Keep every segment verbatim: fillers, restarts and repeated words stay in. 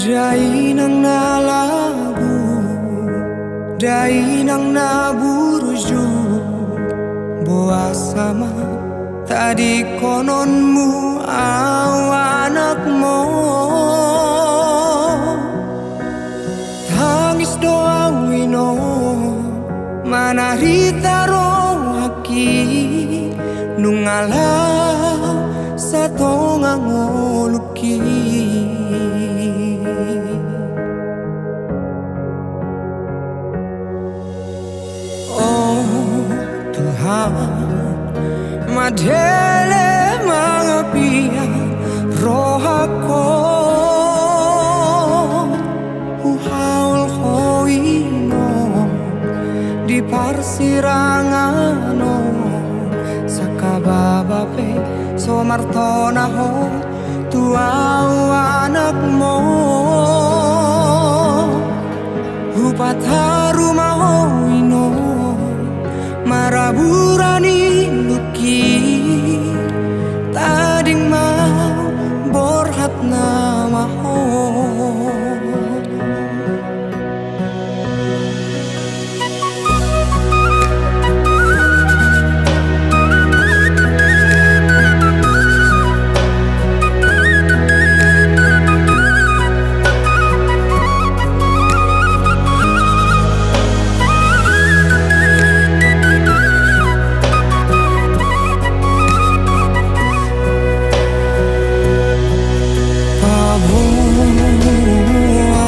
Dainang na lagu, dainang na burju, boasa ma tadingkononmu ahu anakmu? Tangis do ahu ino, manarita rohangki, nunga laho satonga ngolungki. O Tuhan, madele mangapia rohangku. Huhaol ho ino di parsirangan on, sangkababa pe so martona ho tu ahu anakmu. Hupataru ma ho ino marabura ni lungki, tading ma borhat nama ho. Paboa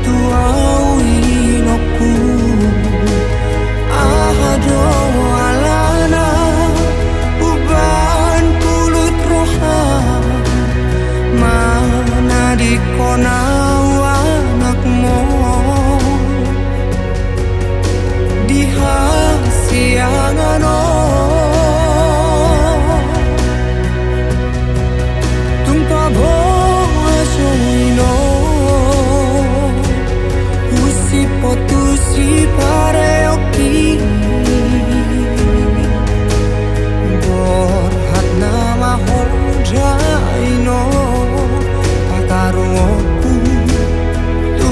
tu ahu inongku, aha do alana umbahen hulut roha manadingkon ahu anakmu di hasiangan on. Tung paboa jo ino, husipotu sipareongki, borhat nama ho da ino, pataruhonku tu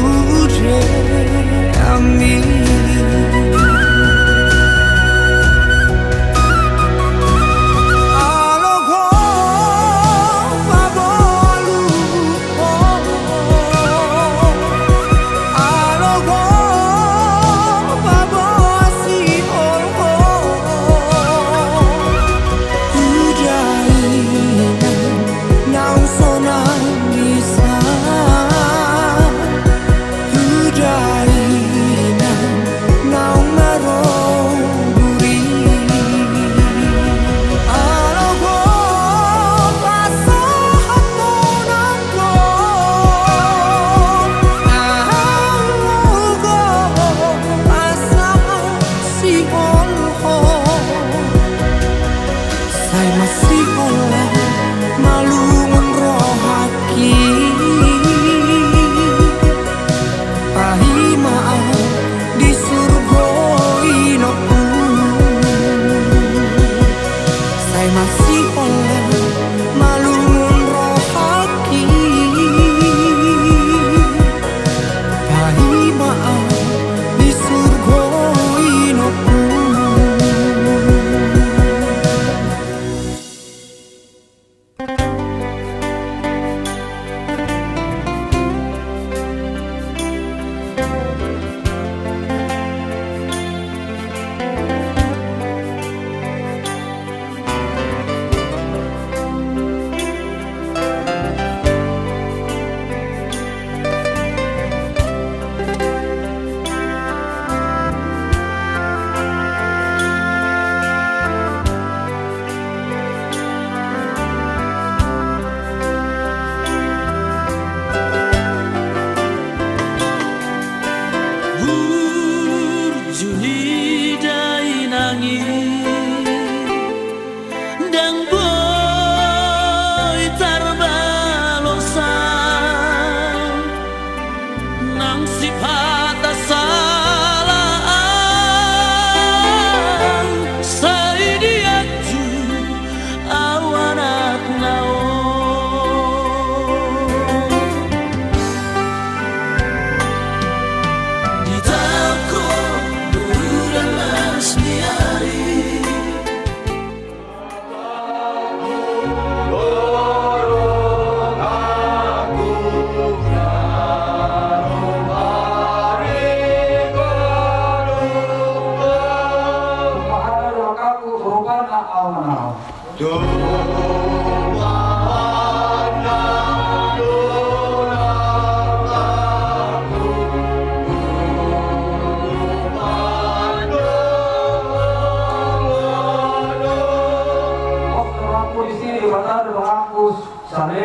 dame. Amin.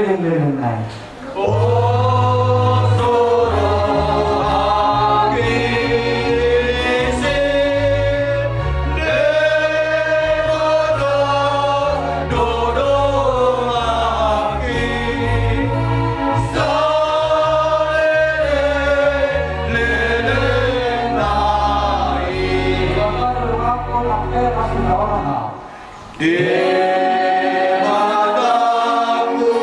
Leleng nai. Debataku,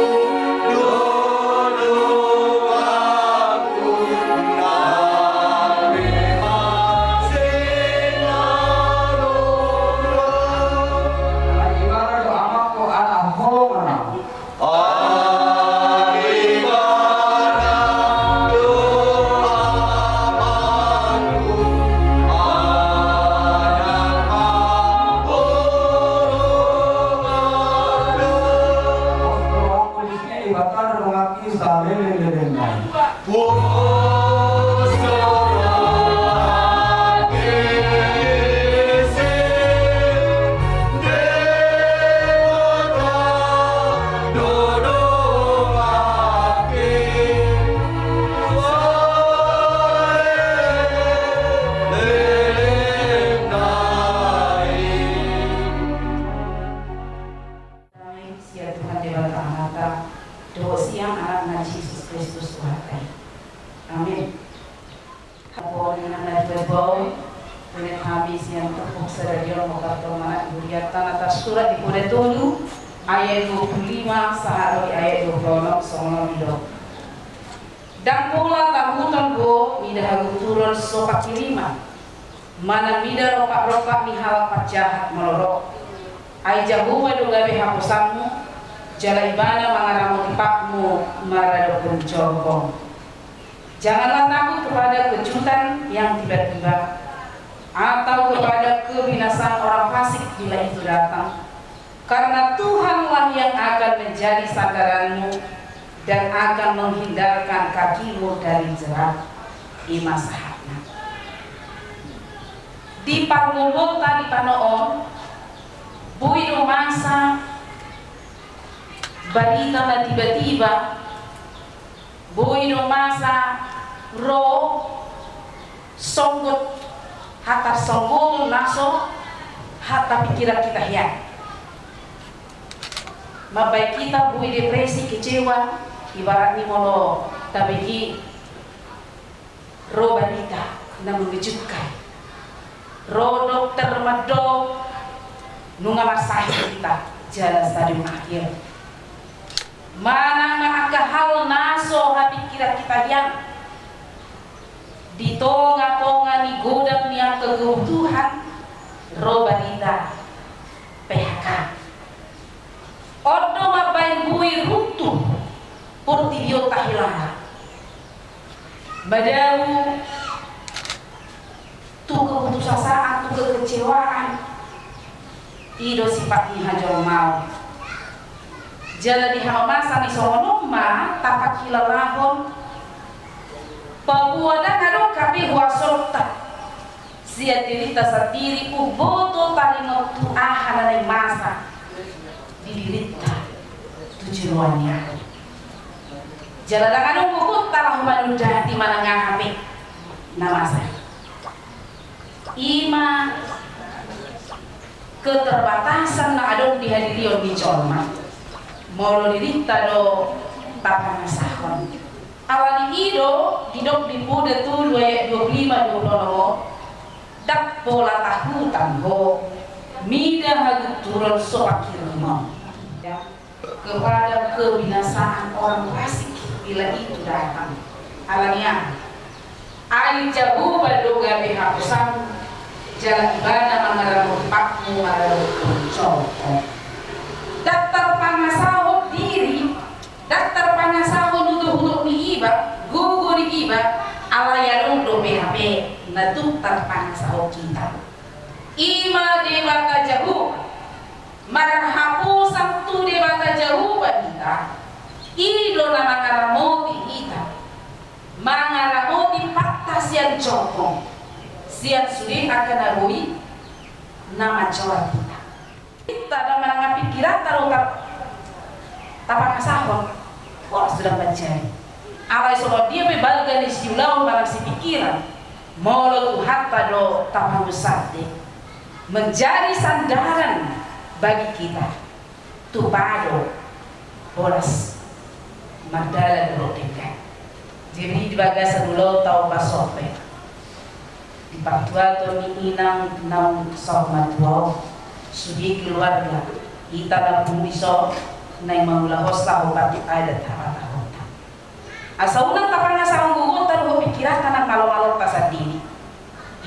dolok ahu, na memang sinarola. Ai Ibana do Amangku, ala Ho ma nang. Ai Ibana do Amangku, ala Ho ma nang. Pos do ahu di si Debata do nang i saleleng-lelengna. Dame sian Tuhan Debata Amanta dohot sian Anakna Jesus Kristus Tuhanta i. Amin. Haporingan na dibebau, tunet hami sian turpuk sadarion mangkatai manat hurianta na tarsurat di Poda tolu ayat dua puluh lima sahat di ayat dua puluh enam, songon on didok. Ndang pola tahuton ho mida hagunturon so pangkirimon, manang mida rompak-rompak ni halak parjahat molo ro. Ai Jahowa do gabe haposanmu, jala Ibana mangaramoti patmu maradophon jorgom. Janganlah takut kepada kejutan yang tiba-tiba, atau kepada kebinasaan orang fasik bila itu datang. Karena Tuhanlah yang akan menjadi sandaranmu dan akan menghindarkan kakimu dari jerat. I ma sahatna. Di parngoluonta di tano on, boi do masa barita na tiba-tiba, boi do masa ro songgot, hata songgot na so hata pikiran hita hian. Mambaen hita boi depresi, kecewa, ibarat ni molo tabege ro barita na mengejutkan. Ro dokter mandok nunga marsahit hita, jala stadium akhir. Manang angka hal na so hapingkiran hita hian. Di tonga-tonga ni godang ni angka kebutuhan, ro barita P H K. On do mambaen boi runtuh portibi on, ta hela madao tu keputusasaan, tu kekecewaan. I do sifat ni hajolmaon. Jala di masa-masa ni songon on ma tapangkilalahon paboa ndang adong hape huasonta sian dirinta sandiri, umboto taringot tu aha na naeng masa di dirinta tu joloan ni ari. Jala ndang adong gogonta laho manunda di manang aha pe na masa i. I ma keterbatasan na adong di hadirion ni jolma. Molo dirinta do tapangasahon. Alani i do didok di Poda tolu ayat dua puluh lima, dua puluh enam, ndang pola tahuton ho mida hagunturon so pangkirimon. Ya. Kepada kebinasaan orang fasik bila itu datang. Alani aha? Ai Jahowa do gabe haposanmu, jala Ibana mangaramoti patmu maradophon jorgom. Ndang tarpangasahon diri, ndang tarpangasahon utok-utok ni iba, gogo ni iba, alai adong dope hape na tuk tarpangasahon hita. I ma Debata Jahowa. Marhaposan tu Debata Jahowa hita, i do na mangaramoti hita, mangaramoti patta sian jorgom, sian sude angka na boi na manjalo hita. Hita na manang pingkiranta do ta-, tapangasahon. Sudah manjadi. Alai songon dia pe balga ni siulaon manang sipingkiran, molo Tuhanta do tapangunsande, menjadi sandaran bagi kita. Tupa do bolas, mardalan dohot denggan. Jadi di bagasan ulaonta on, pasompe di partuaton ni inang naung saur matua on, sude keluarga, hita na pungu dison, naeng mangulahon laho patupa adat habatahonta. Asa unang tapangasahon gogonta dohot pingkiranta nang malo-malonta sandiri.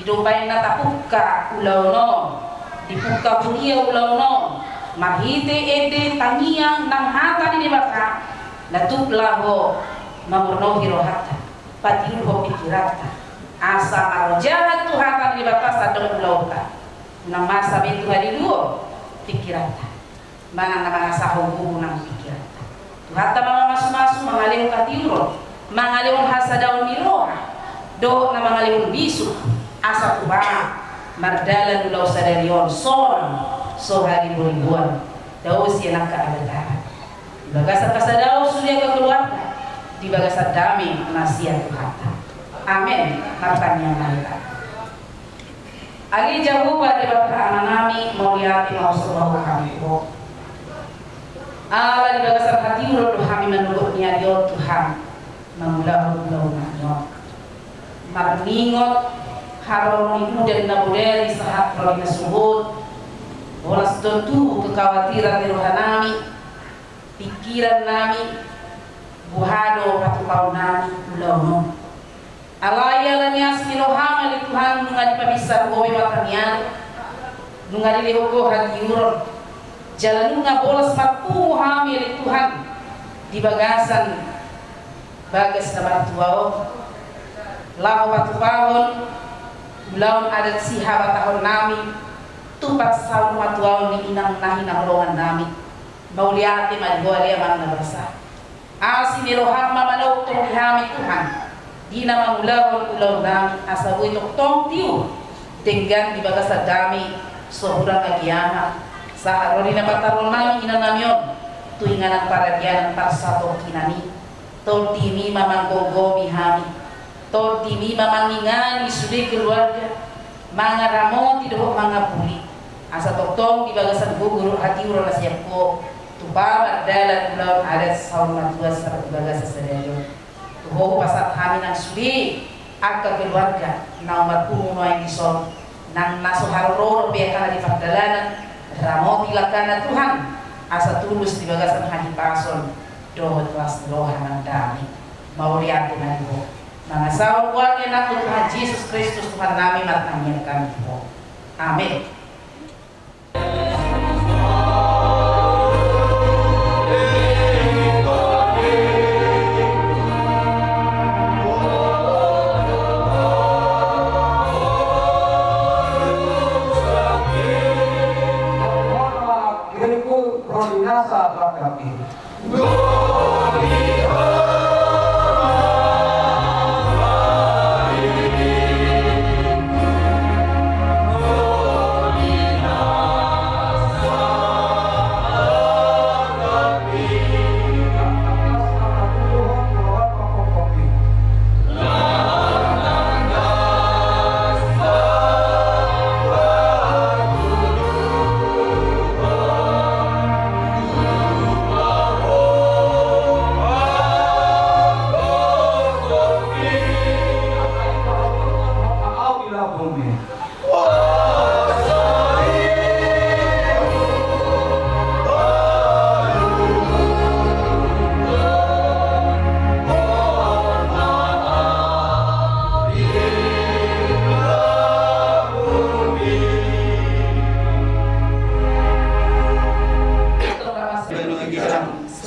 I do umbahen na tapungka ulaon on, dipungka huria ulaon on marhite ende tangiang nang hata ni Debata, na tuk laho mamurnohi rohanta, patiurhon pingkiranta, asa marojahan tu hata ni Debata sandok ulaonta. Unang masa be tu haliluon pingkiranta manang na mangasahon gogo nang pingkiranta. Tuhanta ma mamasumasu, mangalehon hatiuron, mangalehon hasadaon ni roha, dohot na mangalehon bisuk, asa tupa mardalan ulaon sadari on sonang so halimboliboan, dao sian angka adat-adat. Di bagasan hasadaon sude angka keluarga, di bagasan dame na sian Tuhanta. Amen. Martangiang ma hita. Ale Jahowa Debata Amanami, mauliate ma husomba hami tu Ho. Ala di bagasan hatiuron do hami manogot ni ari on Tuhan, mangulahon ulaonnami on. Marningot haroro ni udan na bodari sahat rori na sohot, bolas do tubu kekhawatiran ni rohanami, pingkirannami, boha do patupaonnami ulaon on. Alai ala ni asi ni roham ale Tuhan, nunga dipabinsar Ho be mata ni ari, nunga dilehon Ho hatiuron, jala nunga bolas marpungu hami ale Tuhan di bagasan bagas na martua on, laho patupahon ulaon adat sihabatahonnami tu pansaur matuaon ni inang na hinaholongannami. Mauliate ma di Ho ale Amang na basa. Asi ni roham ma manongtong di hami Tuhan, di na mangulahon ulaonnami, asa boi tongtong tiur denggan di bagasan dame so hurang agiaha, sahat rori na pataruhonnami inannami on tu inganan paradianan parsatongkinan i. Tondimi ma manggomgomi hami. Tondimi ma mangingani sude keluarga, mangaramoti dohot mangapuli, asa tongtong di bagasan gogo dohot hatiuron na sian Ho, tupa mardalan ulaon adat saur matua sahat di bagasan sadari on. Tu Ho hupasahat hami nang sude angka keluarga naung marpungu nuaeng dison, nang na so haroro dope angka na di pardalanan, ramoti langkana Tuhan, asa tulus di bagasan hahipason dohot las ni roha nang dame. Mauliate ma di Ho. Mangasahon goarna nang tu Tuhan Jesus Kristus Tuhannami martangiang hami tu Ho. Amen.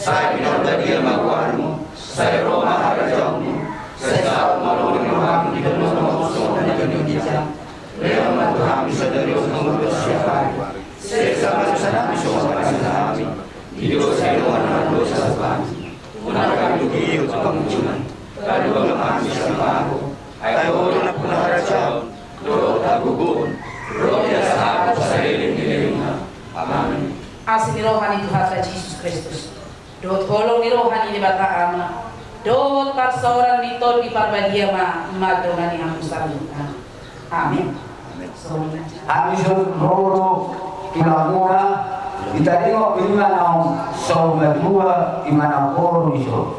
Sai pinarbadia ma goarmu, sai ro ma harajaonmu, sai saut ma lomo ni roham di banua tonga on songon na di banua ginjang. Lehon ma tu hami sadari on hangoluan siapari. Sesa ma dosanami songon panesanami di dosa ni dongan na mandosa tu hami. Unang hami togihon tu pangunjunan, palua ma hami sian pangago. Ai Ho do nampuna harajaon dohot hagogoon, ro di asa hapus saleleng ni lelengna. Amen. Asi ni roha ni Tuhanta Jesus Kristus, Dohot holong ni roha ni Debata Ama, dohot parsaoran ni Tondi Parbadia ma, ma dongani hamu saluhutna. Amin. Amin. Hami songon ro do tulang muna, di taringot i ma naung saur matua, i ma naung boru ni son.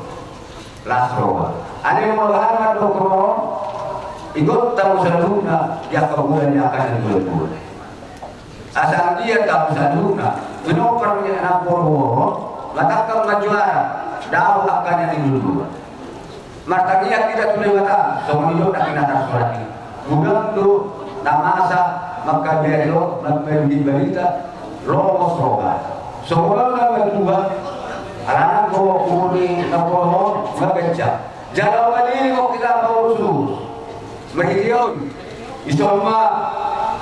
Las roha. Alai molo hami mandok on, igot hamu saluhutna di angka bulan ni angka na dua-dua. Asa anggiat hamu saluhutna, pinompar ni anak boru on, matangkang ma juara, dao angka na dua-dua. Martangiang hita tu Debata, songon i do na hinatas surat i. Godang do na masa mangkabiari on, mambahen barita, lomos roha. Songon na matua, alana do umur ni na boru on, maganjang. Jala malilingon hita maurusurus. Marhite on, dison ma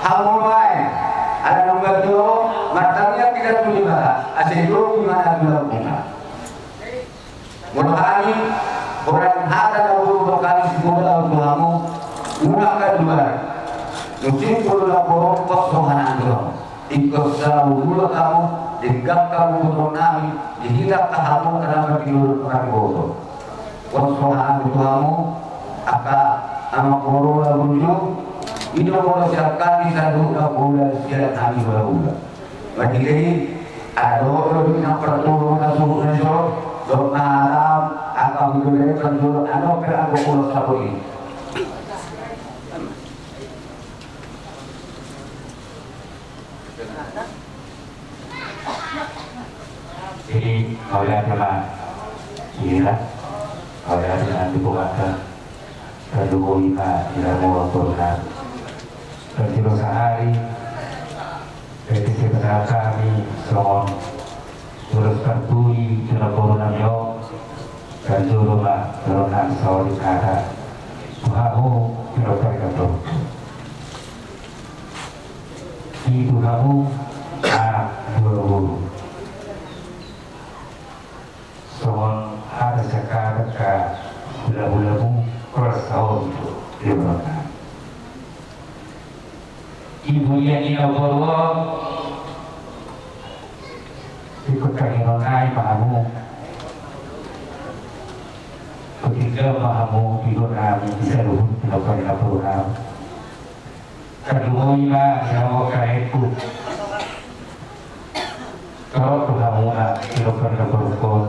hamu nuaeng, ala na matua on, martangiang hita tu Debata, asa idopi ma na tulang muna. Molo hami, holan hata na boru do hami sibola tu hamu, unang kaduari. Nuaeng do na boru on pos rohanami tu hamu. Ingkon saur matua hamu, denggan hamu botoonnami, di hita angka hamu angka na marnidok marboru. Pos rohanami tu hamu, angka amangboru, amangboru, i do molo sian hami saluhutna, molo sian hami hulahula. Marhite i, adong do di na partubu na suhut na so, dohot na haram, angka hudon na i parjolo, adong pe anggo ulos sapo i. Jadi, mauliate ma, iya, mauliate ma di Debata. Tarlumobi ma di hamu amangboru nami. Parjolo sahali, jadi siapa hami songon ulos parpudi tu amangboru nami on. Parjolo ma dohonon nami saotik hata tu hamu pinompar ni amangboru. I tu hamu anak dua boru. Songon hata sian hata angka hulahulamu, horas saotik do di rohana. Di bulan ni na boru on, ingkon tangiangnami ma hamu. Patinggal ma hamu di rohanami di saluhut pinompar ni amangboru nami. Tarlumobi ma di hamu angka laengku. Torop do hamuna pinompar ni amangboru on.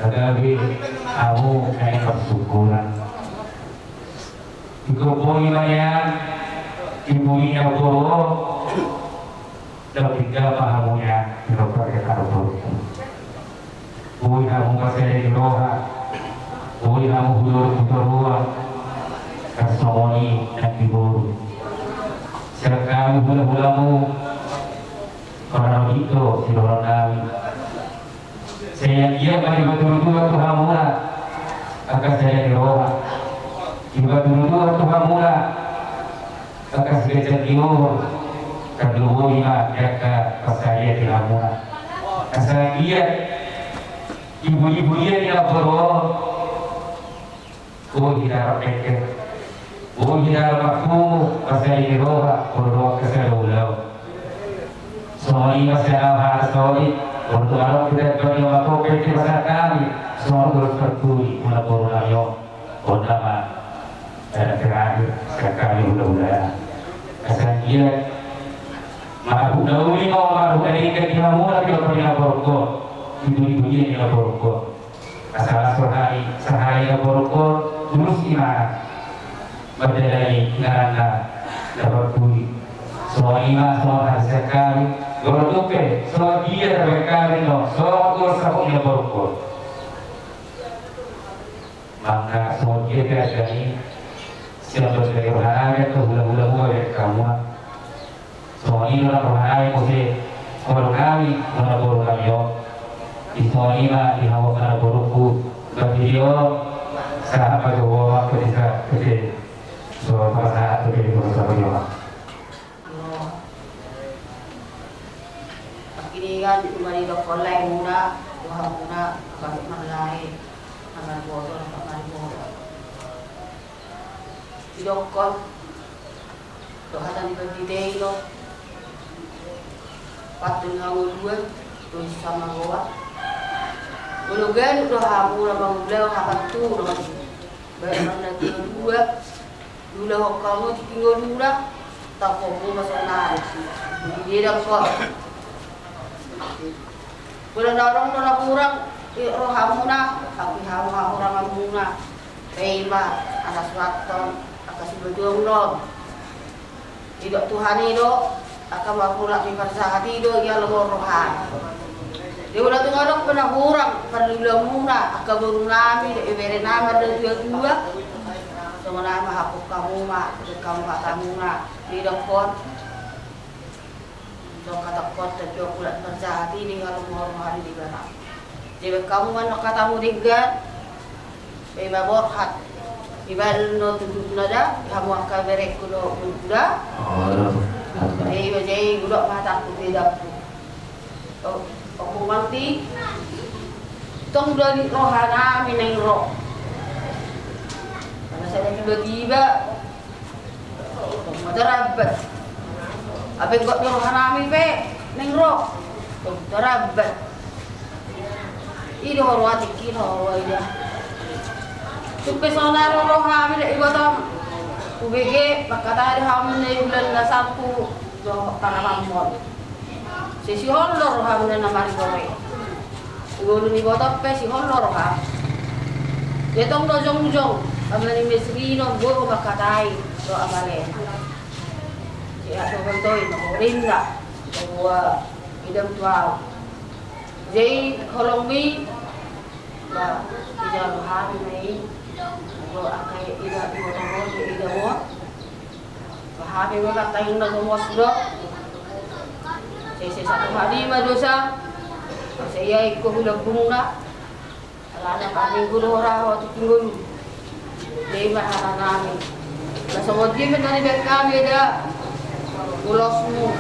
Gabe hamu naeng marsyukuran. Ingkon boi ma nian di bulan ni na boru on. Dapot gabe hamu nian pinompar ni amangboru. Boi hamu marsada ni roha, boi hamu hudon tu toruan, tarsongon i nang di boru. Sian hami hulahulamu, marnidok do di rohanami. Sai anggiat ma dipatudutudu tu hamuna angka sada ni roha. Dipatudutudu tu hamuna angka siganjang ni umur, tarlumobi ma di angka parsada di hamuna. Asa anggiat di bulan-bulan ni na boru on, boi hita rap dengke, boi hita rap marpungu, marsada ni roha, molo ro angka sada ulaon. Songon i ma sian au hata saotik, molo tung adong hita di bani on, mangkophon hita pasahat hami songon ulos parpudi tu amangboru nami on. On nama, eh, terakhir, sian hami hulahula. Asa anggiat marbut na uli ma, marbut na denggan di hamuna pinompar ni na borungku, di bulan-bulan ni na borungku. Asa las rohana, sahali na borungku, tulus imana mandalani inganan na parpudi. Songon i ma songon hata sian hami, molo tung pe songon dia tabaen hami on, songon ulos sahat ni na borungku. Mangka songon dia pe angka i, sian basa ni rohanami tu hulahulamu, baen hamu ma. Songon i do nang rohanami muse, molo hami, molo boru nami on. Di songon i ma di hamu angka na borungku, bagi dia on, sahat ma jo ho ma, pe di sa, pe di so, pasahat pe di so, sahat ma jo ho ma. Pangkiningan, cuma didokkon lae muna, doha muna, baru marlae, na marboto, na marboto. Didokkon do hata ni pandita i do: Pantun hangoluan, dosa magoa. Molo ganup do hamuna mangulahon hapanturon, baen ma na dua-dua, diulahon hamu tingki ngoluna, taon hamu ma sonari. Jadi dia dapat. Molo na adong do na hurang, i rohamuna, akui hamu hahuranganmuna. Pe ima, anak suaton, angka sibotoon non. Didok Tuhan i do, angka marhulak ni parsahat i do, ia lomo roha. Di ula tu adong pe na hurang, parlulamuna, angka boru nami, do ibere nami, do dua-dua. Songon i ma hapu hamu ma, di hamu hatamuna, didokkon. Tong katakkon tong jo kulat parjahat i di harum-harum hari di barang. Jebek kamu mandok katamu denggan. Ima borhat. Ibal no tutup nada. Hamu angka berekku do muda. Ima jai gudok mataku bedakku. Oh, aku manti. Tong do di roha nami naeng ro. Karena saya tiba-tiba Tong ma tarambat. Abe gok ni roha nami pe naeng ro. Tong tarambat. I do ho roha tingki, ho roha ida. Tung pe sonari ro hami, dek ibotom. Ubege mangkatai do hamu na i bulan na salpu do paramanmon. Sai sihol do rohamuna na maribore. Ngolu ni ibotom pe sihol do roha. Ia tong do jongjong, ama ni Mesrino, guru mangkatai do amalena. Ia do hontoi na morinda, bahwa idam tu au. Jadi holongmi, ba, ida rohami na i, do angka ida ibotom on, ida on. Bahame ma martangihon na gomos do. Sai, sai satu hali ma dosa. Sai ia ingkon hulambungna. Alana parminggu do ra ho tu pinggul. Jadi ma hata nami. Na songon dia pe na dibaen hami da. Ulosmu.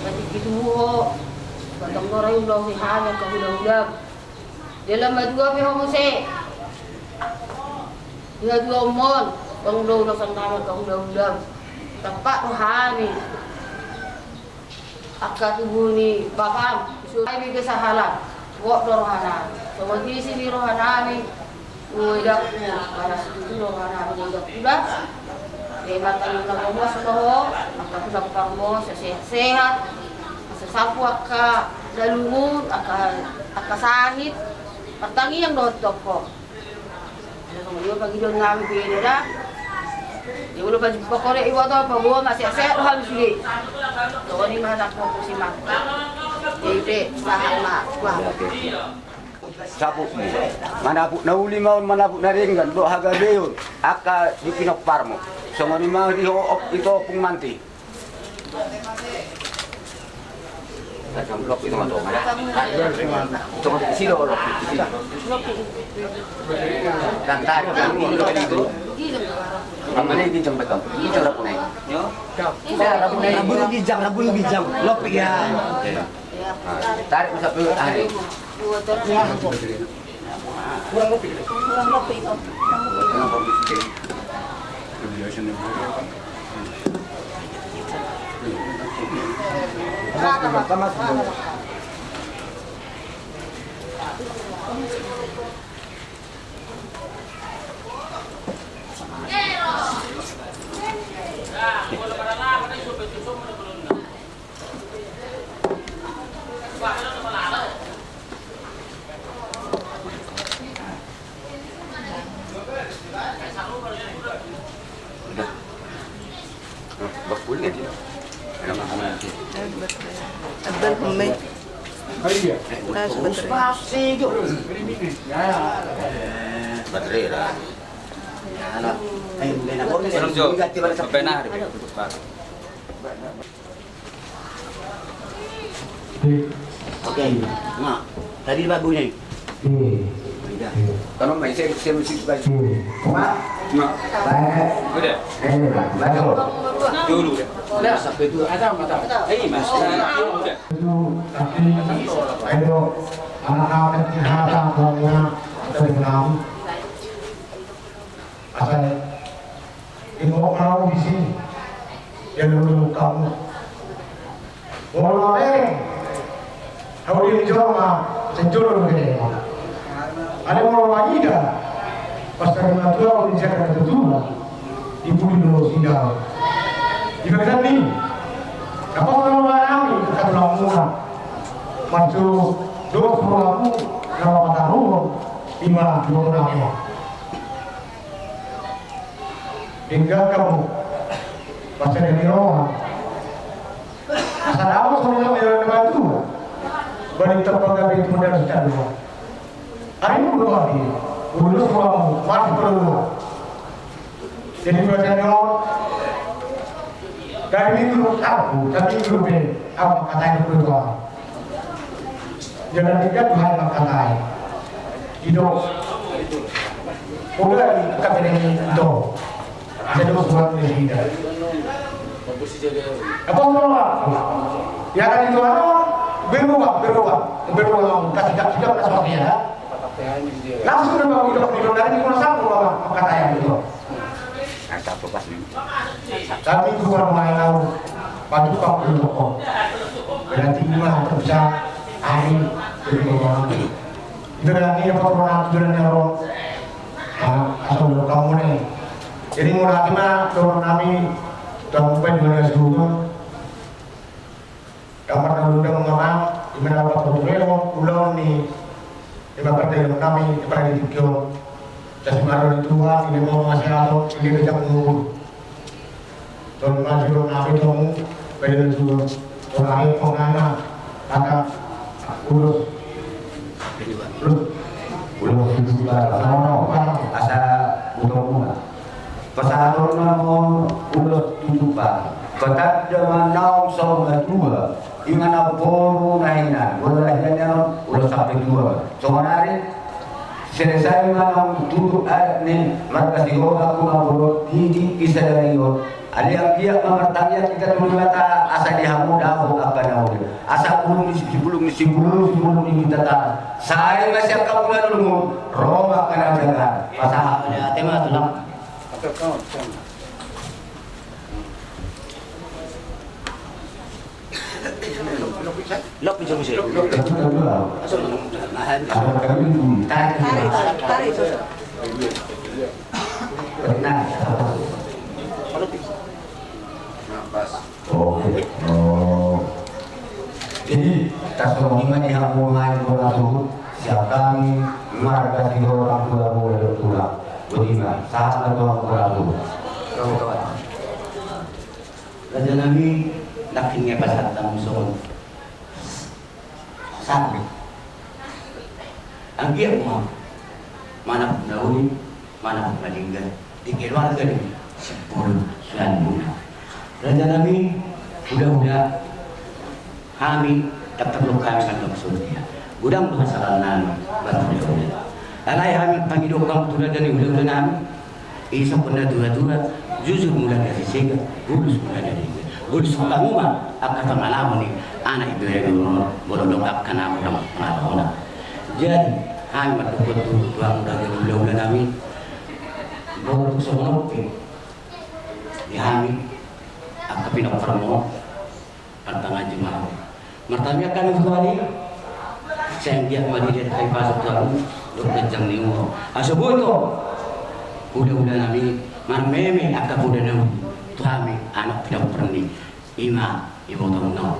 Berarti gitu ho. Batang do ra ulos ni hami angka hula-hula. Dalam madua pe ho muse. Dua-dua mon, tong do ulosan nami angka hula-hula. Tampak rohami. Angka tubu ni bapam, isu ai bege sahala. Gok do rohanami. Songon isi ni rohanami. Uidakku, balas tutu do rohanami uidakku da. Jadi mata ni na gomos do ho, mata ku dapat parmon, sehat-sehat. Sesapu angka dalumun, angka, angka sahit. Partangiang do ho toko. Songon i ma pangidoan nami pe da. Ia molo pajumpang ho dek ibotom, paboa ma sehat-sehat roham sude. Songon i ma hatangku tu si Marco. Jadi pe sahat ma. Wah. Saputmu. Manaput na uli ma on, manaput na denggan dohot hagabeon. Angka di pinomparmu. Songon i ma di ho, ito Ompung Manti. Lopi tonga-tonga da. Tonga silo lopi. Kan tarik. Amane ginjang beton. Ginjang rapunai. Yo. Rapunai. Rabun ginjang, rabun ginjang. Lopi ya. Tarik masa pe hari. Kurang lopi. Kurang lopi. Baterai ra. Oke, nah, tadi bagus nih. Iya. Iya. Kalau main saya, saya mesti baik. Iya. Mak? Mak. Baik. Udah. Eh, baik. Dulu deh. Udah, sampai dulu. Ada mata. Eh, Mas. Udah. Itu, tapi, itu, anak-anak kita, anak-anak, anak-anak. Atai, ingkon mau di sini. Dia dulu kamu. Molo mereng. Hau di joma, sejolo mereng. Alai molo huida, pas tadi matua, molo di jaga ketua, di pudi do sidang. Di bagian ni, apa kalau nami, kata tulang muna. Maksud, dos puluh aku, nama mata ruang, lima puluh enam. Tinggal kamu, pas tadi di roha. Asal aku sama yang bantu. Balik tempat kami itu modal sekali. Ari mulu adi, mulu suamu, mati perlu. Jadi bacanya dari minggu aku, dari minggu be, aku katanya perlu. Jangan tiga Tuhan makatai. Ido. Udah di kabin itu. Ada dua surat yang tidak. Apa mau? Ya kan itu apa? Berubah, berubah, berubah. Kasih tidak, tidak ada seperti ya. Langsung udah mau hidup, hidup dari minggu satu, Bapak, makatai itu. Kami keluar main laut, batu paku rokok. Berarti lima terpisah, hari kedua. Berarti apa pernah bilang ya, Bro? Ah, asal kamu nih. Jadi, murah mah, dorong kami, kamu kan juga suka. Kamar na undang mamang, di mana apa pun, ulaon ni, di mana partai kami, di mana di Tokyo. Jadi, maro di Tuhan, ini mau masih ada, ini kerja menunggu. Tolong maju dong, apa itu, pada itu, tolong ayo, kok nana, kata, urus. Ulos tujuh bar, sama no, asa udah muna. Pasahaton na mo ulos tujuh bar. Patanda ma naung saur matua, inganan boru na hinan, boru na hinan, ulos sampe dua. Songon ari, selesai ma naung tutu adat ni marga Sihombing, aku ma boru di, di, di sadari on. Alai anggiat ma martangiang hita tu Debata asa di hamu dapot angka na uli. Asa bulung ni sibulung ni sibulung, sibulung ni Debata. Sai ma sian hamu na lulungun, ro ma angka na jaga. Pasahat. Ate ma tulang. Lok bisa bisa. Tarik, tarik, tarik. Nah, pas. Oke. Oh. Jadi, tarsongon i ma di hamu nai bola suhut, sian hami marga Sihombing, bola bola do tulang. Boti ma, sahat ma tu hamu bola suhut. Raja nami, nangkin nunga pasahat hamu songon. Satu. Anggiat ma manang na uli, manang na denggan di keluarga ni Sipul Suanbuna. Raja nami, huda-huda hami, tetap lo hami mandok songon dia. Godang do hasalahan nami, baru huda-huda. Alai hami pangidoan tu raja ni huda-huda nami. Isop na tua-tua, jujur mula na sisega, bulus mula na denggan. Bulus hamu ma angka pangalaman ni anak ibebere on, molo dong angka na mula pangalaman. Jadi, hami mandok tu, tu hamu raja ni hulahula nami, boru songon on pe di hami angka pinompar on. Martangiang ma hami. Martangiang hami tu Tuhan i, sai anggiat ma dilehon hahipason tu hamu dohot ganjang ni umur. Asa boi do hulahula nami marmeme angka poda na uli tu hami anak pinompar ni i ma ibotomuna on.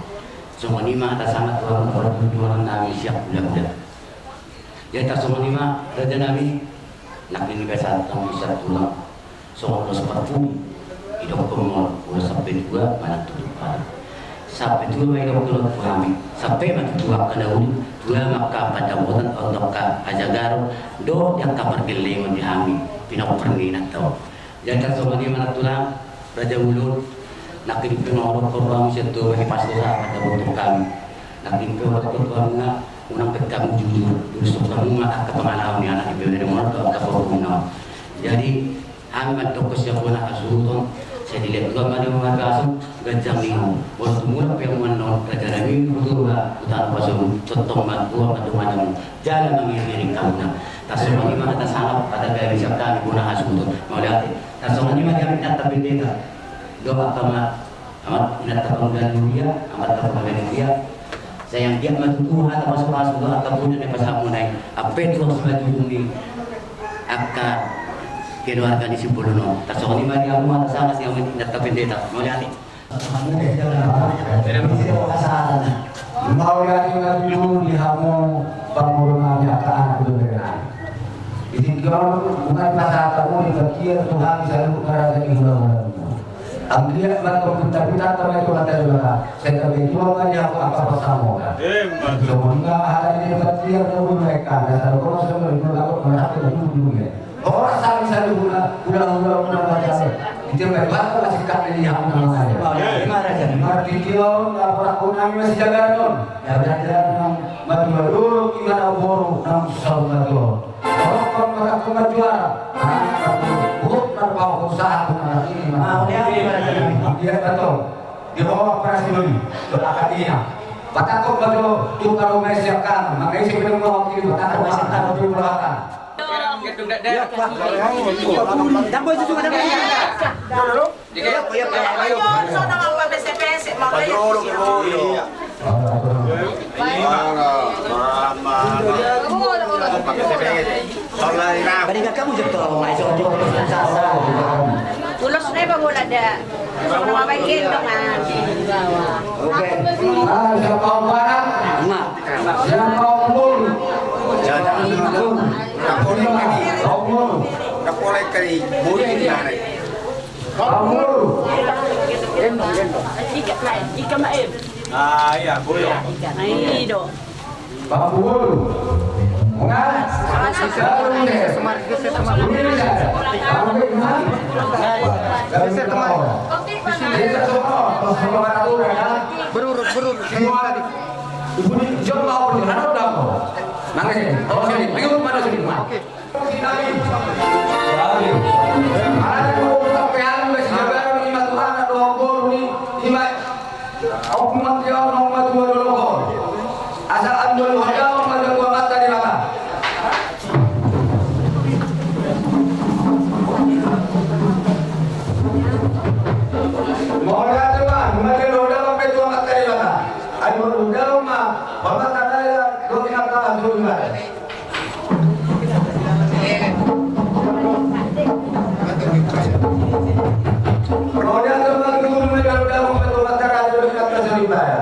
Songon i ma hata sangap tu hamu parjolo nami sian hulahula. Jadi tarsongon i ma raja nami, nangkin nunga pasahat hamu sian tulang. Songon ulos parpudi, idokkon ma ulos sampe tua manang tutup hata. Sampe tua ma idokkon tu hami, sampe ma tu tua angka na uli, tua ma angka pandapotan, on do angka hajagaron, dohot di angka pargellengon di hami pinompar ni inanta on. Jadi tarsongon i ma nang tulang, raja ulun, nangkin pe ma hudokkon tu hamu sian tua ma hipas dosa, pandapotan hami. Nangkin pe hudokkon tu hamu na, unang pe hamu jujur, jujur tu hamu ma angka pangalaman ni anak ibebere on dohot angka borumuna on. Jadi, hami mandok sian bona hasuhuton, sai dilehon Tuhan ma di hamu hahipason, ganjang ni umur. Molo tumulak pe hamu annon, raja nami, hutuba, hutano pasu, tongtong ma tua ma dongan hamu. Jala mangiring-iring hamu na. Tarsongon i ma hata sangap, hata gabe sian hami bona hasuhuton. Mauliate. Tarsongon i ma di hami inanta pendeta. Dohot angka ma, amak inanta pangula ni huria, amanta pangula ni huria. Sai anggiat ma tutu hata pasupasu dohot angka boru na pasahatmuna i, ampe tu suhut ni angka keluarga ni Simbolon on. Tarsongon i ma di hamu hata sangap sian inanta pendeta. Mauliate. Mauliate ma tutu di hamu pangurungan ni angka anak dohot berenang. Di tingki on, nunga dipasahat hamu di batiar tu hami saluhut na raja ni hulahula. Anggiat ma tong pinta-pinta ma i tu mata Debata, sai tabe tua ma di hamu angka parsaulian. Songon i ma hata ni batiar na boi mereka, na saluhutna songon i ma hata ni batiar. Horas hami saluhutna, hulahula, hulahula. Di tempat batu masih kami di hamu na mangaya. Martitiaon, laporan nami masih jaga on. Jaga on, matua dolok, ima na boru, nang saur matua. Tolong, tolong, tolong, tolong, juara. Nah, buat marpau usaha, bukan ini, Mas. Ah, oke, oke, Mas. Dia betul. Di bawah prasini, doa katinya. Patakut betul, tu kalau Mesiakan, makanya saya bilang mau wakil, patakut, patakut, patakut. Dambo susu, dambo. Ulos na iba bola da. Oke. Ah, siapa Om Parang? Siapa Om Lul? Om Lul. Om Lul. Pamburu. Gendong, gendong. Ika, ika ma em. Ah, iya, bulu. Ika, ika. Nah, i do. Pamburu. Nga. Geser, geser, geser. Berurut, berurut. Oke. Asa andon hadaon ma tua Debata. Mauliate ma, mauliate ma, hadaon ma tua Debata. Andon hadaon ma, Debata na dohot inanta na soripada.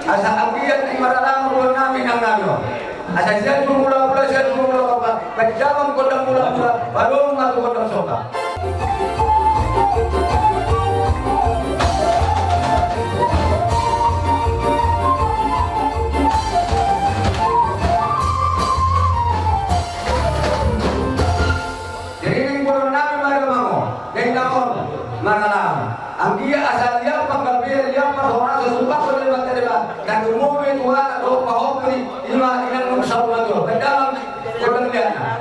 Asa anggiat ni maralang do nami nang nami on. Asa sian tu mula-mula, sian tu mula-mula, panjaman gondang mula-mula, balom ma tu gondang somba. Jadi, nang bolon nami ma da mango, nang na on, maralang. Anggiat asa liapan gabe, liapan horas, supak, supak, supak, supak, na tumumi tu anak dohot pahompu ni, ima, inang nung saur matua. Baen damang, baen damang.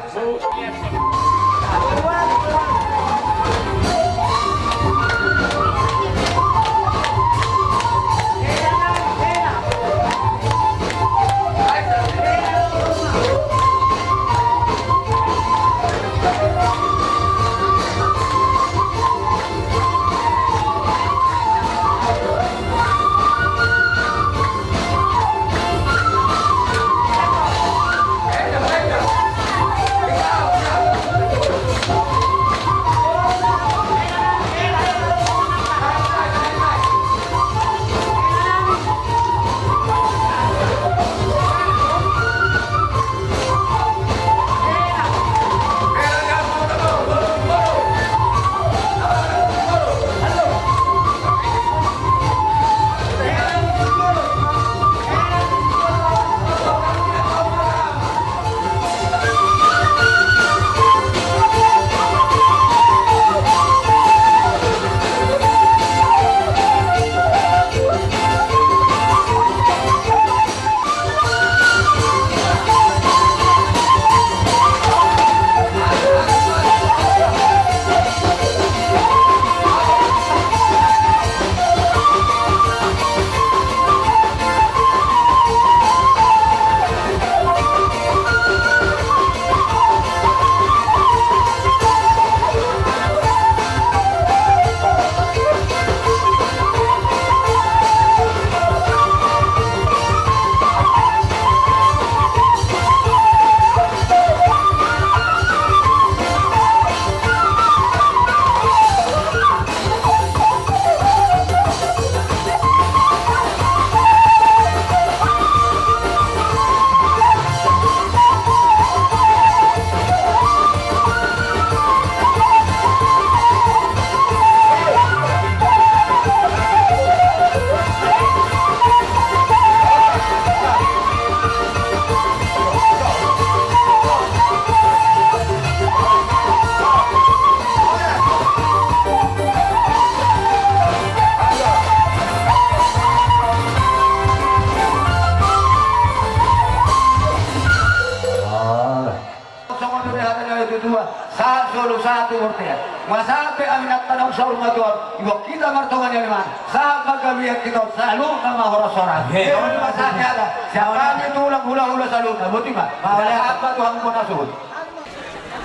Sahat solu sahat tu bortean. Masahat pe ami na tadong saur matua. Iboan hita martonga ni aliman. Sahat ma gabe hita on saluhutna ma horas-horas. Songon i ma sahat ni hata. Sian hami tulang hula-hula saluhutna. Boti ma. Sahat ma tu hamu bona suhut.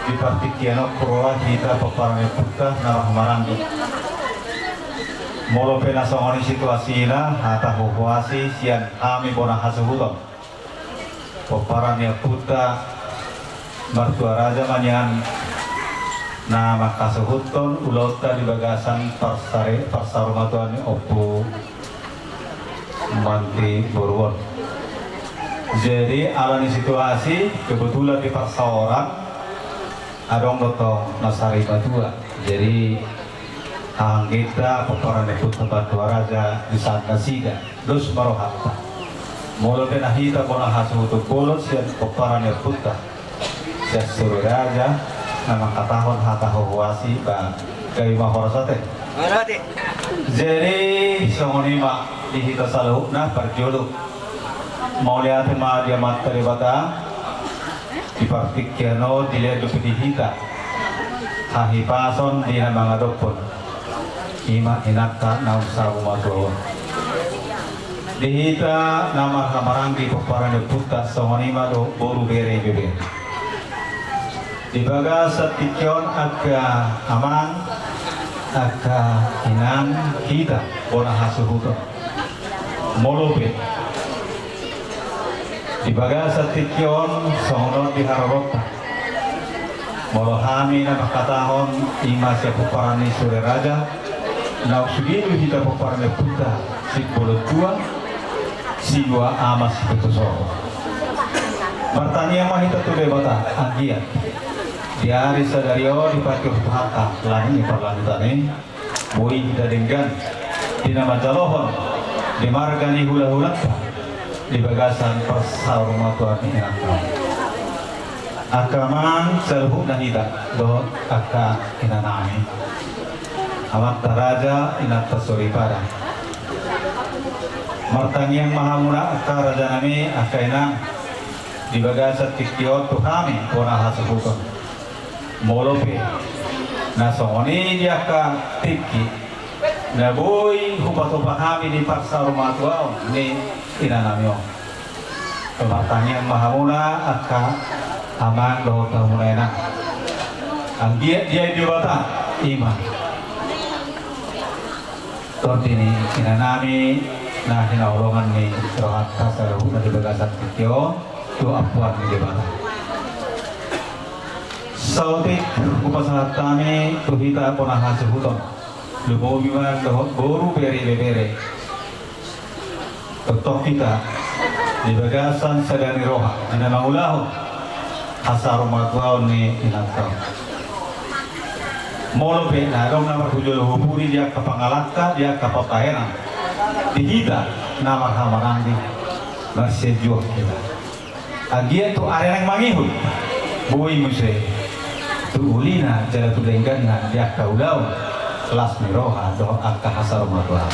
Di partingkian on huroha hita pomparan ni ompunta na marhaha maranggi. Molo pe na songon i situasina, hata huhuasi sian hami bona hasuhuton. Pomparan ni ompunta martua raja ma nian na manghasuhuthon ulaonta di bagasan parsare-, parsaurmatuaon ni Ompu Mantiboru on. Jadi, ala ni situasi, kebetulan di parsaoran, adong do tong na sari matua. Jadi, anggiat pomparan ni ompunta martua raja di saat nasida. Dos ma rohanta. Molo pe na hita bona hasuhuton bolon sian pomparan ni ompunta. Sian sore raja, na mangkatahon hata huhuasi, ba, gabe ma horas ate. Jadi, songon i ma di hita saluhutna parjolo. Mauliate ma di Amanta Debata, di partingkian on dilehon dope di hita hahipason di na mangadophon. I ma inanta naung saur matua on. Di hita na marhaha maranggi pomparan ni ompunta songon i ma dohot boru bere ibebere. Di bagasan tingki on angka amang, angka inang hita bona hasuhuton. Molo pe di bagasan tingki on songon on di haroronta. Molo hami na mangkatahon i ma sian pomparan ni sore raja, naung sude do hita pomparan ni ompunta, sibolon tua, silua ama, sipitu soho. Martangiang ma hita tu Debata, anggiat di ari sadari on dipatupa Tuhanta langit ni parlangutan i, boi hita denggan di na manjalohon di marga ni hula-hulanta di bagasan parsaurmatuaon ni inanta. Angka amang saluhutna hita dohot angka inanami, amanta raja, inanta soripada. Martangiang ma hamuna angka rajanami, angka inang, di bagasan tingki on tu hami bona hasuhuton. Molo pe na songon i di angka tingki na boi hupatupa hami di parsaurmatuaon ni inanami on. Martangiang ma hamuna angka amang dohot hamuna inang. Anggiat diain Debata i ma tondi ni inanami na hinaholongan ni rohanta saluhutna di bagasan tingki on tu ampuan ni Debata. Saotik hupasahat hami tu hita bona hasuhuton, lumobi ma dohot boru bere ibebere. Tongtong hita di bagasan sada ni roha di na mangulahon hasaurmatuaon ni inanta on. Molo pe na adong na marhujolo hupuri di angka pangalangka, di angka pambahenan, di hita na marhaha maranggi, marsianjuang hita. Anggiat tu ari naeng mangihut boi muse tu ulina jala tu dengganna di angka ulaon las ni roha dohot angka hasaurmatuaon.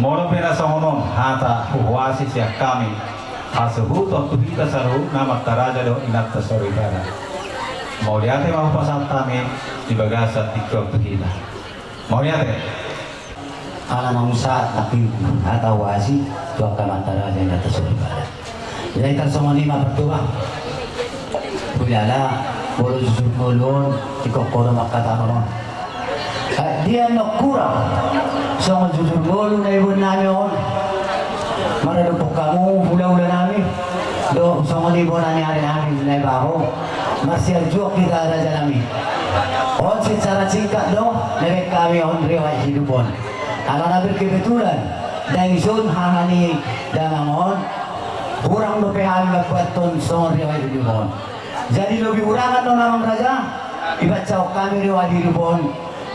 Molo pe na songon on hata huhuasi sian hami hasuhuton tu hita saluhutna amanta raja dohot inanta soripada. Mauliate ma hupasahat hami di bagasan tingki on tu hita. Mauliate. Ala naung sahat nangkin hata huhuasi tu angka amanta raja inanta soripada. Jadi tarsongon i ma partuba. Hulala molo jujur ngolu on, ingkon ho do mangkatahon on. Dia nunga hurang songon jujur ngolu na iboan nami on maradophon hamu hula-hula nami, dohot songon i bona ni ari nami Naibaho. Marsianjuang hita raja nami. On secara singkat do na baen hami on riwayat hidup on. Alana berkebetulan dang dison haha ni damang on, hurang dope hami mambuathon songon riwayat hidup on. Jadi lobi hurangan do na amang raja, dibaen hami riwayat hidup on,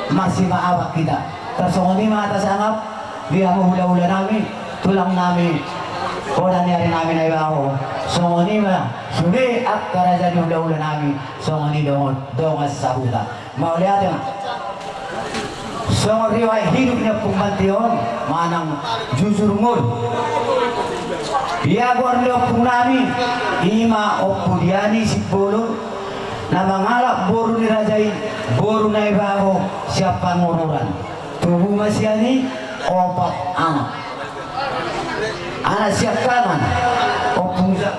marsimaafan hita. Tarsongon i ma hata sangap di hamu hula-hula nami, tulang nami, bona ni ari nami Naibaho. Songon i ma sude angka raja ni hula-hula nami, songon i dohot dongan sahuta. Mauliate ma. Songon riwayat hidup ni Ompung Manti on manang jujur ngolu. Ia goar ni ompung nami i ma Ompu Diani Simbolon, Na mangalap boru ni raja i boru Naibaho sian Pangururan. Tubu ma sian i opat anak. Anak siangkangan, Ompung Ja-,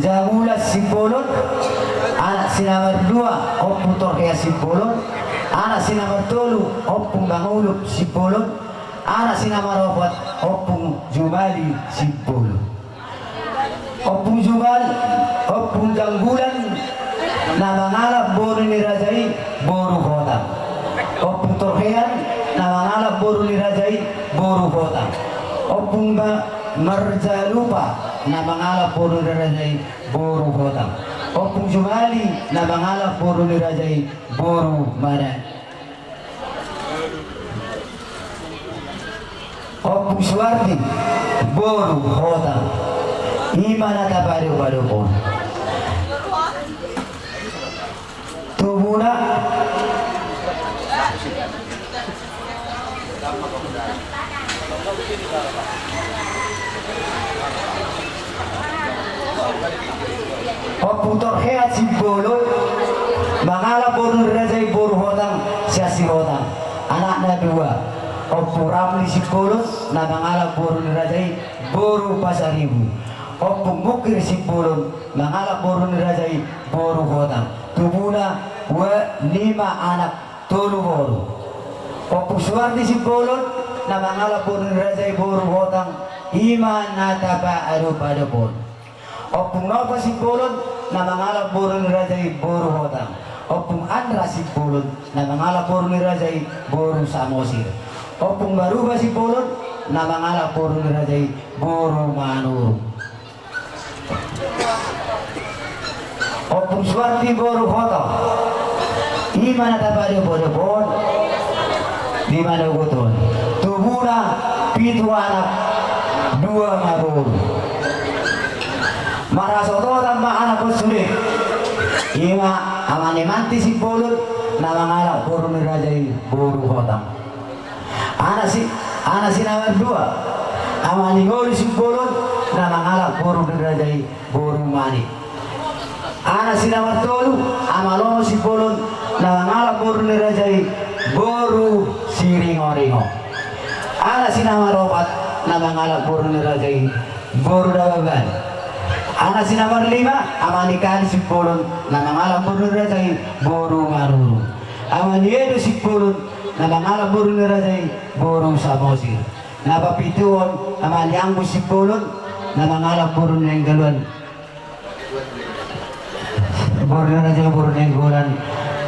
Jamulas Simbolon. Anak si na mardua, Ompung Torhean Simbolon. Anak si na martolu, Ompung Mangulup Simbolon. Anak si na maropat, Ompung Jumali Simbolon. Ompung Jumal, Ompung Janggulan, na mangalap boru ni raja i boru Hotang. Ompung Torhean, na mangalap boru ni raja i boru Hotang. Ompung Ma-, Marjalupa, na mangalap boru ni raja i boru Hotang. Ompung Jumali, na mangalap boru ni raja i boru Mana. Ompung Suwardi boru Hotang. I ma na tapadopadop on. Tubuna. Ompung Torhean Simbolon, mangalap boru ni raja i boru Hotang, sian si Hotang. Anakna dua. Ompung Ramli Simbolon, na mangalap boru ni raja i boru Pasaribu. Ompung Mukir Simbolon, mangalap boru ni raja i boru Hotang. Tubuna, dua, lima anak, tolu boru. Ompung Suwardi Simbolon, na mangalap boru ni raja i boru Hotang, i ma na tapadopadop on. Ompung Nopa Simbolon, na mangalap boru ni raja i boru Hotang. Ompung Andra Simbolon, na mangalap boru ni raja i boru Samosir. Ompung Maruba Simbolon, na mangalap boru ni raja i boru Manurung. Ompung Suwardi boru Hotang. I ma na tapadopadop on. Di manogot on. Tubuna pitu anak, dua ma boru. Marhasototan ma anak on sude. I ma Ama ni Manti Simbolon, na mangalap boru ni raja i boru Hotang. Anak si, anak si na mardua, Ama ni Ngolu Simbolon, na mangalap boru ni raja i boru Mani. Anak si na martolu, Ama Lomo Simbolon, na mangalap boru ni raja i boru Siringoringo. Anak si na maropat, na mangalap boru ni raja i boru Dababan. Anak si na marlima, Ama ni Kali Simbolon, na mangalap boru ni raja i boru Manurung. Ama ni Edo Simbolon, na mangalap boru ni raja i boru Samosir. Na papituhon, Ama ni Anggun Simbolon, na mangalap boru ni Nainggolan. Boru ni raja i boru Nainggolan.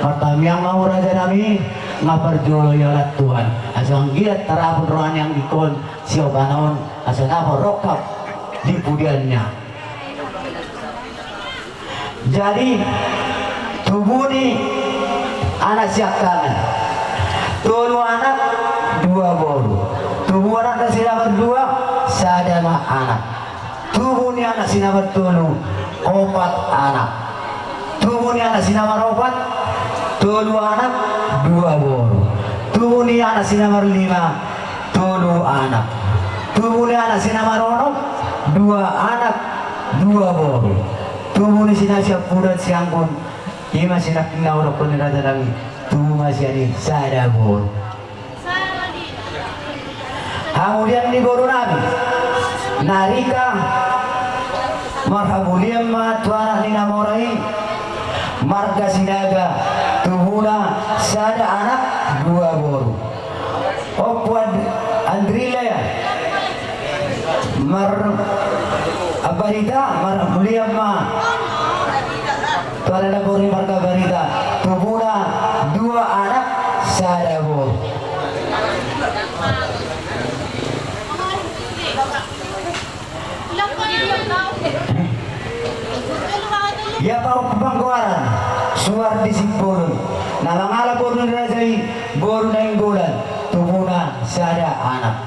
Martamiang ma hamu raja nami, nga parjolo i alat Tuhan. Asa anggiat tarapul roha ni anggi on, sioban on, asa dapot rongkap di pudianna. Jadi, tubu ni anak siangkangan. Tolu anak, dua boru. Tubu anakna si na mardua, sada ma anak. Tubu ni anak si na martolu, opat anak. Tubu ni anak si na maropat, tolu anak, dua boru. Tubu ni anak si na marlima, tolu anak. Tubu ni anak si na maronom, dua anak, dua boru. Tubu ni si na siampudan si Anggun, i ma si na hudok ni raja nami, tubu ma sian i sada boru. Hamulian ni boru nami, Narika, marhamulian ma tu anak ni na mora i, marga Sinaga, tubuna sada anak, dua boru. Ompu And-, Andrila ya. Mar-, Barita, marhamulian ma tu anak na boru i marga Barita. Tubuna dua anak, sada boru. Ia pa Ompu Panggoaran, Suwardi Simbolon, na mangalap boru ni raja i boru Nainggolan, tubuna sada anak.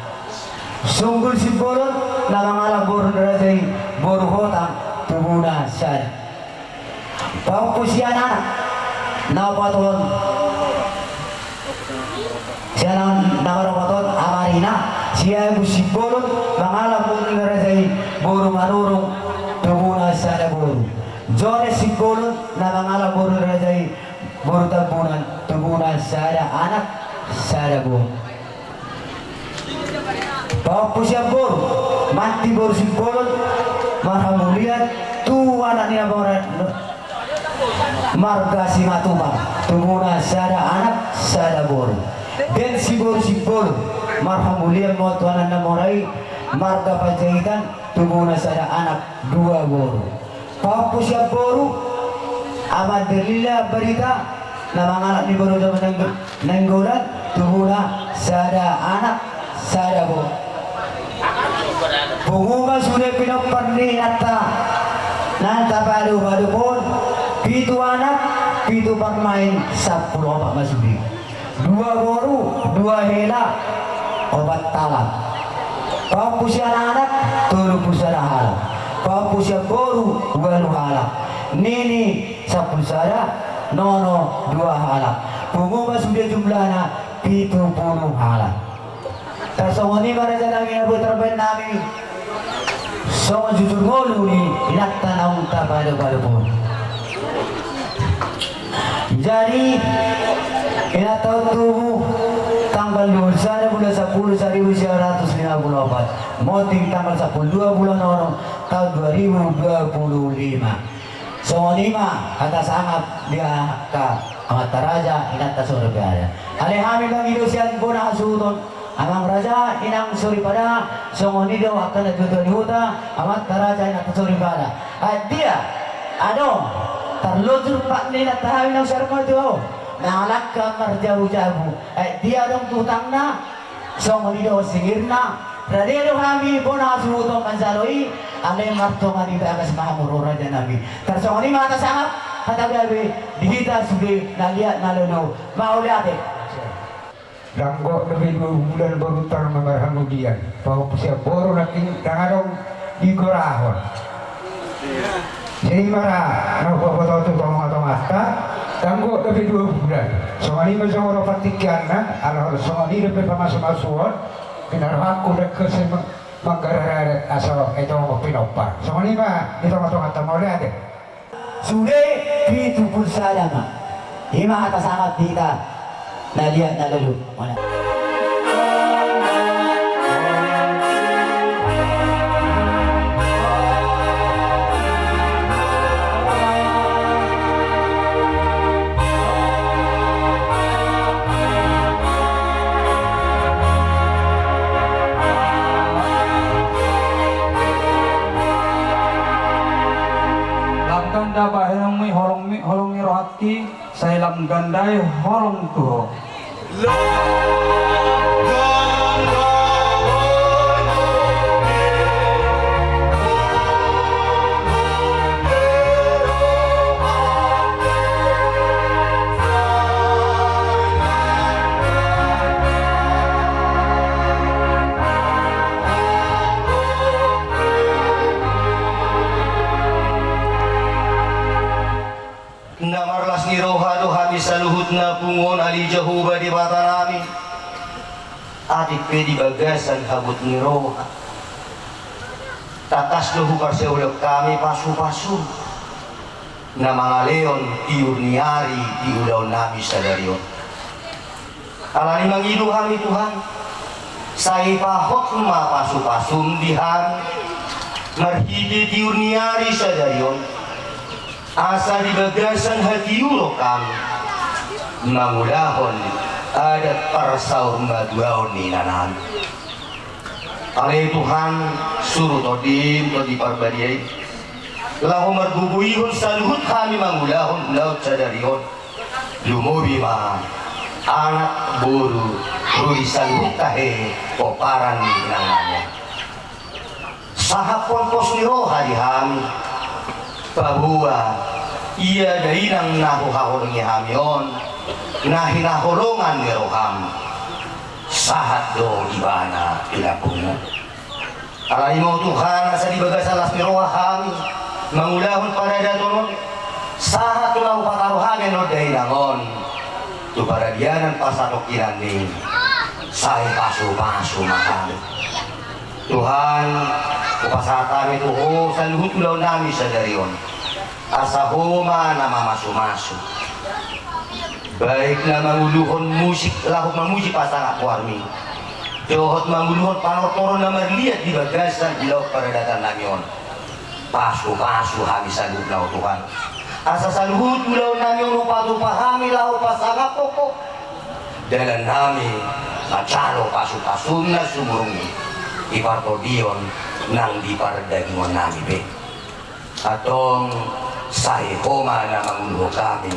Sunggul Simbolon, na mangalap boru ni raja i boru Hotang, tubuna sada. Pa Ompu sian anak na opat on, sian anak na maropat on, Amarina, si Agus Simbolon, mangalap boru ni raja i boru Manurung, tubuna sada boru. Jones Simbolon, Na mangalap boru raja i boru Tambunan, tubuna sada anak sada boru. Pahompu sian boru, Manti boru Simbolon, marhamulian tu anak ni na mora, marga Simatupang, tubuna sada anak sada boru. Densi boru Simbolon, marhamulian ma tu anak na mora i, marga Panjaitan, tubuna sada anak dua boru. Pahompu sian boru, Amande Lila Barita, na mangalap ni boru Jama Nainggo-, Nainggolan, tubuna sada anak sada boru. Pungu ma sude pinompar ni inanta na tapadopadop on, pitu anak, pitu parumaen, sampulu opat ma sude. Dua boru, dua hela, opat halak. Pahompu sian anak, tolu pulu sada halak. Pahompu sian boru, ualu halak. Nini sampulu sada, nono dua halak. Pungu ma sude jumlahna pitu pulu halak. Tarsongon i ma raja nami na boi tarbaen nami. Songon jujur ngolu ni inanta naung tapadopadop on. Jadi inanta on tubu tanggal dua pulu sada bulan sapuluh saribu sia ratus lima puluh opat, monding tanggal sapuluh dua bulan onom taon dua ribu dua puluh lima. Songon i ma hata sangap di angka amanta raja, inanta soripada. Alai hami mangido sian bona hasuhuton, amang raja, inang soripada, songon i do angka na tuatua ni huta, amanta raja, inanta soripada. Adia adong tarlojur pat ni inanta hami naung sarimatua on, mangalangka marjabujabu. Adia adong tu hutangna, songon i do singirna. Rade do hami bona hasuhuton manjalo i, alai martonga ni bagas ma hamu ro raja nami. Tarsongon i ma hata sangap, hata gabe di hita sude na liat na lolo. Mauliate. Ndang gok dope dua bulan boru tar ma marhamulian. Pahompu sian boru nangkin ndang adong digorahon. Jadi mara na hupaboto tu tongatonganta, ndang gok dope dua bulan. Songon i ma songon ro partingkianna, alana songon i dope pamasumasuon. Pinarohangku dengke se manggarar adat asa etongon pinompar. Songon i ma di tongatonganta, mauliate. Sude pitu pulu sada ma. I ma hata sangap di hita na liat na lolo. Lam ganda bahenonmi holong ni rohangki, sai lam ganda i holong tu ho. Na marlas ni roha do hami saluhutna pungu on, ale Jahowa Debata nami. Atik pe di bagasan habot ni roha, tangkas do huparsaulihon hami pasupasu na mangalehon tiur ni ari di ulaon nami sadari on. Alani mangido hami Tuhan, sai pahot ma pasupasum di hami marhite tiur ni ari sadari on, asa di bagasan hatiuron hami mangulahon adat parsaurmatuaon ni inanami. Ale Tuhan, suru Tondim, Tondi Parbadia i, laho margogoihon saluhut hami mangulahon ulaon sadari on. Lumobi ma anak, boru, ro di saluhut tahe pomparan ni inang nami on. Sahaphon pos ni roha di hami, paboa ia dainang na huhaholongi hami on, na hinaholongan ni roham, sahat do ibana di lambungmu. Alai ma Tuhan, asa di bagasan las ni roha hami mangulahon paradaton on, sahat tu na hupataru hami annon dainang on tu paradianan parsatongkinan ni, sai pasupasu ma hami. Tuhan, hupasahat hami tu Ho saluhut ulaon nami sadari on. Asa Ho ma na mamasumasu, baik na manguluhon musik laho mamuji pasangap goarMi, dohot manguluhon panortoron na marliat di bagasan ulaon paradaton nami on. Pasupasu hami saluhutna, o Tuhan, asa saluhut ulaon nami on hupatupa hami laho pasangaphon Ho. Dalan nami manjalo pasupasuMu na sumurung i di partondion nang di pardagingon nami pe. Antong sai Ho ma na manguluhon hami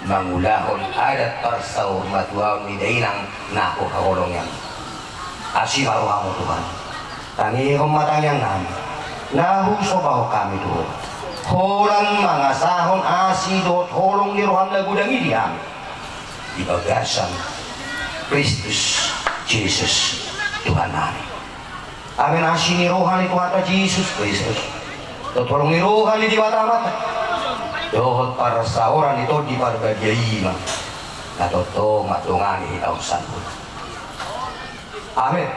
mangulahon adat parsaurmatuaon ni dainang na Ho haholongi. Asi ma rohaMu, Tuhan. Tangihon ma tangiang nami na husomba hami tu Ho. Holan mangasahon asi dohot holong ni rohaM na godang i di hami, di bagasan Kristus Jesus Tuhan nami. Amen. Asi ni roha ni Tuhanta Jesus Kristus, dohot holong ni roha ni Debata Amanta, dohot parsaoran ni Tondi Parbadia i ma na tongtong mandongani hita on saluhut. Amen.